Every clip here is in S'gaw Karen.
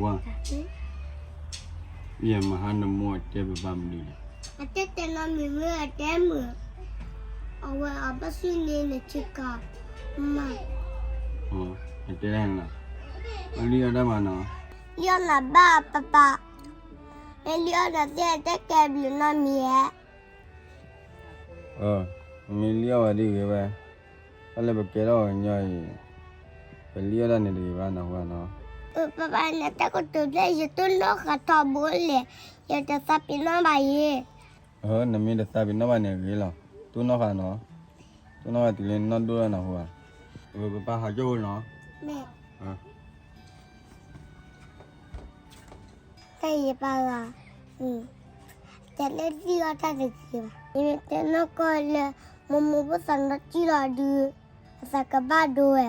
ဝါ, ယမၤဟါနမိၢ်အတဲပဘၣ်မနုၤလဲၣ်. အတဲတဲနီတမံၤမ့ၢ်အတဲမုာ်, အဝဲအဘၣ်ဆူၣ်န့ၣ်နထံကီၢ်, မ့ၢ်, အတဲဒၣ်နၤ, အလံၣ်အီၣ်တၢ်မၤနီၤ, လံၣ်အီၣ်နၤဘၣ်ပပၢ်, မ့ၢ်လံၣ်အီၣ်နၤသ့ၣ်အတဲကဲဘျုးနီတမံၤဧါ. မ့ၢ်လံၣ်အီၣ်ဝဲဒ်ဂ့ၤဝဲ, တၢ်လၢပကဲထီၣ်အီၤကညီအံၤ, ပလံၣ်အီၣ်တၢ်န့ၣ်တဂ့ၤဘၣ်နီၤဟူဧါနီၤ. ပပၢ်န့ၣ်တၢ်ကတိၤဖျဲၣ် ယတိၢ်နီၣ်ဃာ်ထီဘိလဲၣ်, ယတသးပ့ၤနီၣ်ဘၣ်ယဲ. နမ့ၢ်တသးပ့ၤနီၣ်ဘၣ်န့ၣ်ဂ့ၤလီၤ, တိၢ်နီၣ်ဃာ်နီၤ, တိၢ်နီၣ်ဃာ်တုၤလၢနနီၢ်ဒိၣ်လၢနီၤဟူဧါ. ပပၢ်ဟးကၠိၣ်နီၤ. တၢ်ယပၢ်ဂၤ, တၢ်လၢဒ်အီၣ်တၢ်တဂ့ၤဘၣ်, ယမ့ၢ်တဲနီၢ်ကီၢ်လၢ မိၢ်မိၢ်ဖိသးနီတံၢ်လီၤဒုး, အသးကဘၣ်ဒိဝဲ.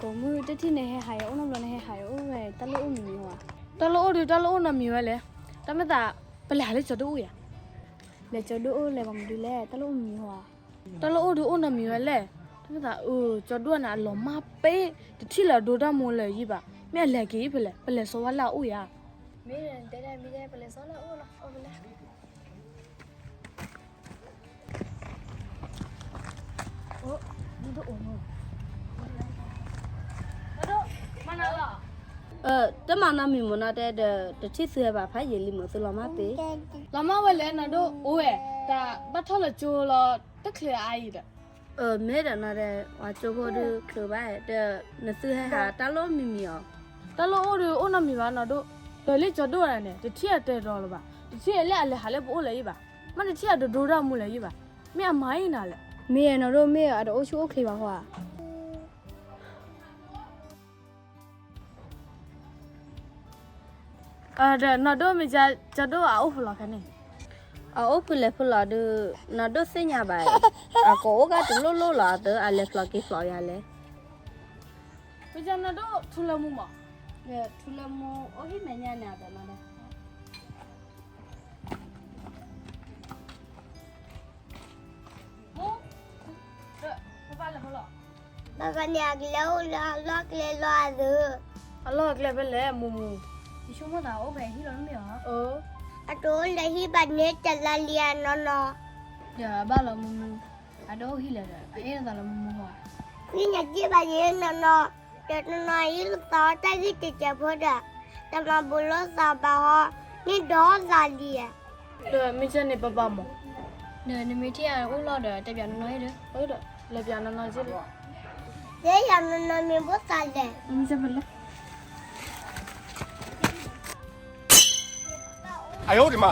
ကိးမုၢ်တထံၣ်န့ၣ်ဟဲဟးယအိၣ်နီတဘျီန့ၣ် ဟဲဟးယအိၣ်ဝဲ တၢ်လၢအိၣ်မံၤမံၤဧါ. တၢ်လၢအိၣ်ဒုး တၢ်လၢအိၣ်နီတမံၤဝဲလဲၣ်. တၢ်မ့ၢ်သး ပလဲၤဟးလၢကၠီဒိၣ်အိၣ်ဧါ. လဲၤကၠီဒိၣ်အိၣ်လဲၤဘၣ်မနုၤလဲၣ် တၢ်လၢအိၣ်မံၤမံၤဧါ. တၢ်လၢအိၣ်ဒုးအိၣ်နီတမံၤဝဲလဲၣ်. တၢ်မ့ၢ်သး ကၠီဒိၣ်န့ၣ် အလီၤမၢ်ပ့ၢ် တထံၣ်လၢအဒိတၢ်မူလၢၤယံၤဘၣ်. မ့ၢ်အလဲၤက့ၤအံၤဖဲလဲၣ် ပလဲၤစီဝဲလၢအအိၣ်ဧါ. မ့ၢ်တဲဒၣ်မ့ၢ်တဲ ပလဲၤစီလၢအအိၣ်လီၤ အီၣ်ဖဲလဲၣ်. တမၤနီတမံၤမ့ၢ်နီတဲဒီး တထံၣ်သုဟဲဘၣ်ဖးယံာ်လံမ့ၢ်သုလီၤမၢ်ပ့ၢ်. လီၤမၢ်ဝဲလဲၣ် နီၢ်ဒိၣ်အိၣ်ဝဲ, တၢ်ဘၣ်ထီၣ်လၢကၠိလီၤ တချုးအါအံၤဒီး. မ့ၢ်ဒီးနီၤဒီး ပှၤကၠိဖိဒုးချုးဘၣ်ဒီး နသုဟဲဟးတၢ်လၢအိၣ်မံၤမံၤအီၤ. တၢ်လၢအိၣ်ဒုးအိၣ်နီတမံၤဘၣ်နီၢ်ဒိၣ်, ဒီးလၢကၠီဒိၣ်န့ၣ် တထံၣ်အတဲဒီးလၢၤဘၣ်, တထံၣ်လၢအလဲၤဟးလၢပအိၣ်လၢၤယံၤဘၣ်, မ့ၢ်တထံၣ်အဒိဒိတၢ်မူလၢၤယံၤဘၣ်, မ့ၢ်အမၤအံၤနၤလဲၣ်. မ့ၢ်နီၢ်ဒိၣ်မ့ၢ်အတအိၣ်ဆူၣ်အိၣ်ချ့ဘၣ်ဟီဧါ. ဒီးနီၢ်ဒိၣ်မ့ၢ်ကၠီဒိၣ်အအိၣ်ဖဲလဲၣ်ခါန့ၣ်. အအိၣ်ဖဲလဲၣ်ဖဲလဲၣ်ဒီး နီၢ်ဒိၣ်သ့ၣ်ညါဘၣ်, အကိးအိၣ်ကၢ်တလိၣ်လိၣ်လီၤ အတၢ်အလဲၤဖျိးက့ၤဖျိးယၤလဲၣ်. မ့ၢ်ကၠီနီၢ်ဒိၣ်ထူလၢမူမး, ထူလၢမူအိၣ်ဟံၣ်မဲာ်ညါန့ၣ်အတၢ်နီၢ်ဒိၣ်. ဘၣ်ဘၣ်န့ၣ် အကလဲၤအိၣ်လၢအလီၢ်ကျဲလီၤအသး. အလီၢ်ကျဲဖဲလဲၣ် မိၢ်မိၢ်. ယဆိကမိၣ်သးအိၣ်ဖဲဟံၣ်လီၤမ့ၢ်ဧါ. အတအိၣ်လၢဟံၣ်ဘၣ်န့ၣ် တလါလံဧါနီၢ်နီၢ်. ဒီးအဘၣ်လီၤမိၢ်မိၢ်, အတအိၣ်ဟံၣ်လၢၤဒီး အအဲၣ်လိာ်သးလီၤမိၢ်မိၢ်ဧါ. ဃ့ညါက့ၤဘၣ်ယဲနီၢ်နီၢ်, ဒီးနီၢ်နီၢ်ဟံၣ်လၢသးအီၣ်တၢ်ဂ့ၢ်တစဲးဖိဒီး, တၢ်မၤဘူးလိာ်သးဘၣ်ဟီ, မ့ၢ်ဒီးသးလံဧါ. ဒီးမ့ၢ်ကၠီန့ၣ်ပပာ်မး, ဒီးနမ့ၢ်ထံၣ်အအိၣ်လီၤဒီး တဲပၠးနီၢ်နီၢ်အံၤဒီး, လဲၤပၠးနီၢ်နီၢ်က့ၤလီၤ. ယဲယၤနီၢ်နီၢ်မ့ၢ်ဘိၣ်သးလဲၣ်. မ့ၢ်ကၠီဖဲလဲၣ်. 哎呦我的妈！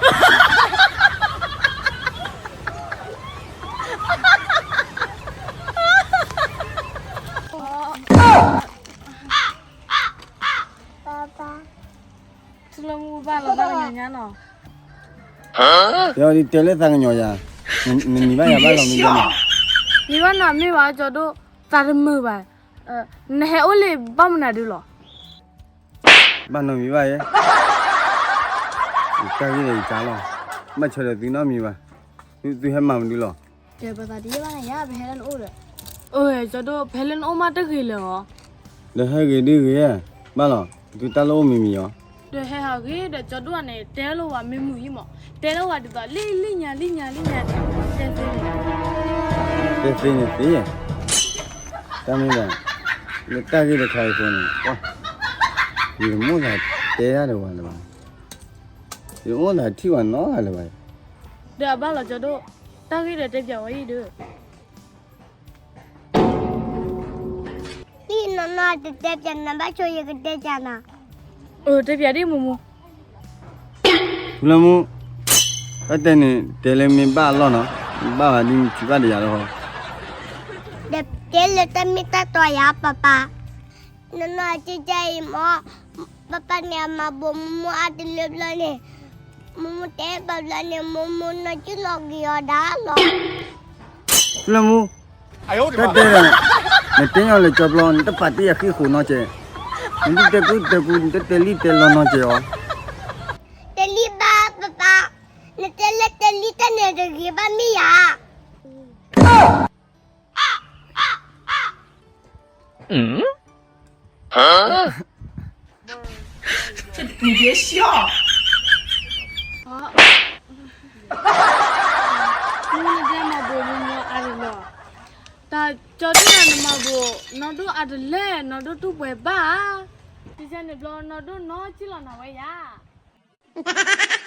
ထူလၢမူဘၣ်လီၤဘၣ်ကညီညါနီၤ. တဲအီၤဒ်တဲလၢသးကညီၤယၤ, နနံၤဘၣ်ယၤဘၣ်လီၤမ့ၢ်ဘၣ်နီၤ. နံၤဘၣ်နီၤမ့ၢ်ဘၣ်ကၠီဒိၣ်, သးတမုာ်ဘၣ်, နဟဲအိၣ်လံဘၣ်မနုၤဒုလီၤ. ဘၣ်နီတမံၤဘၣ်ယဲ, တၢ်ဂ့ၢ်ဒီးယကါလီၤ, ဘၣ်ဆၢဒီးသုနီတမံၤဘၣ်, သုဟဲမၤမနုၤလီၤ. ပသးတယံာ်ဘၣ်နၤယၤ ပဟဲလၢနအိၣ်ဒီး, ကၠီဒိၣ် ပဟဲလၢနအိၣ်မးတဂ့ၤလၢၤဧါ. ဒီးဟဲဂ့ၤဒ်ဂ့ၤ, ဘၣ်လီၤ, သုတၢ်လၢအိၣ်မံၤမံၤအီၤ. ဒီးဟဲဟးဂ့ၤဒီးကၠီဒိၣ်န့ၣ် တဲလိာ်ဝဲမ့ၢ်မုာ်ဟံၣ်မး, တဲလိာ်ဝဲဒ်သိးလံလံညါလံညါလံညါ, တဲသ့န့ၣ်, တဲသ့န့ၣ်သ့ယဲ, တၢ်မ့ၢ်ဘၣ်, လၢတၢ်ဂ့ၢ်တခါအံၤအဃိန့ၣ်, ယတမိၣ်သးတဲတၢ်ဒီးဝဲလၢၤဘၣ်, ယတမိၣ်သးထံၣ်ဝဲနီတဂၤလၢၤဘၣ်. ဒီးအဘၣ်လီၤကၠီဒိၣ်, တၢ်ဂ့ၢ်ဒီးတဲပၠးဝဲအံၤဒီး လံနီၢ်နီၢ်တတဲပၠးနၤ ဘၣ်ဆိယကတဲပၠးနၤ, အတဲပၠးဒ်မိၢ်မိၢ်, ထူလၢမူ, တၢ်တဲန့ၣ် တဲလၢမ့ၢ်ဘၣ်အလီၢ်နီၤ, ဘၣ်ဝဲဒ်မ့ၢ်ထံၣ်ဘၣ်ဒီးယၤလီၤဟီ, ဒီးတဲလၢတၢ်မ့ၢ်တၢ်တီယၤပၢ်ပၢ်, နီၢ်နီၢ်ကၠီကၠီအံၤမ့ၢ်, ပၢ်ပၢ်န့ၣ်အမၤဘိးမိၢ်မိၢ်အါတလၢဘျီန့ၣ်, မိၢ်မိၢ်တဲဘၣ်ဘျီန့ၣ် မိၢ်မိၢ်နီၢ်ကၠီလီၤက့ၤအီၤဒၣ်လီၤ. ထူလၢမူ, တၢ်တဲဒီး, နတဲညီလၢကၠီဘျီ နတပာ်တ့ၢ်ယၤဃံဃိးနီၢ်ကဲး, နတတဲကုတဲကူ နတတဲလံတဲလီၤနီတစဲးအီၤ. တဲလံဘၣ်ပၢ်ပၢ်, နတဲလၢတဲလံတၢ်န့ၣ်တဂ့ၤဘၣ်မ့ၢ်ဧါ. မ့ၢ်နတဲမၤဘိးမ့ၢ်မ့ၢ်အါတလီၤ, တၢ်ကၠီဒိၣ်နမၤဘိး နီၢ်ဒိၣ်အါတလဲၣ် နီၢ်ဒိၣ်တူၢ်ပှဲၤဘၣ်ဧါ. တၢ်န့ၣ်ဘျီ နီၢ်ဒိၣ်နီၢ်ကံၣ်လီၤနၤဝဲယၤ.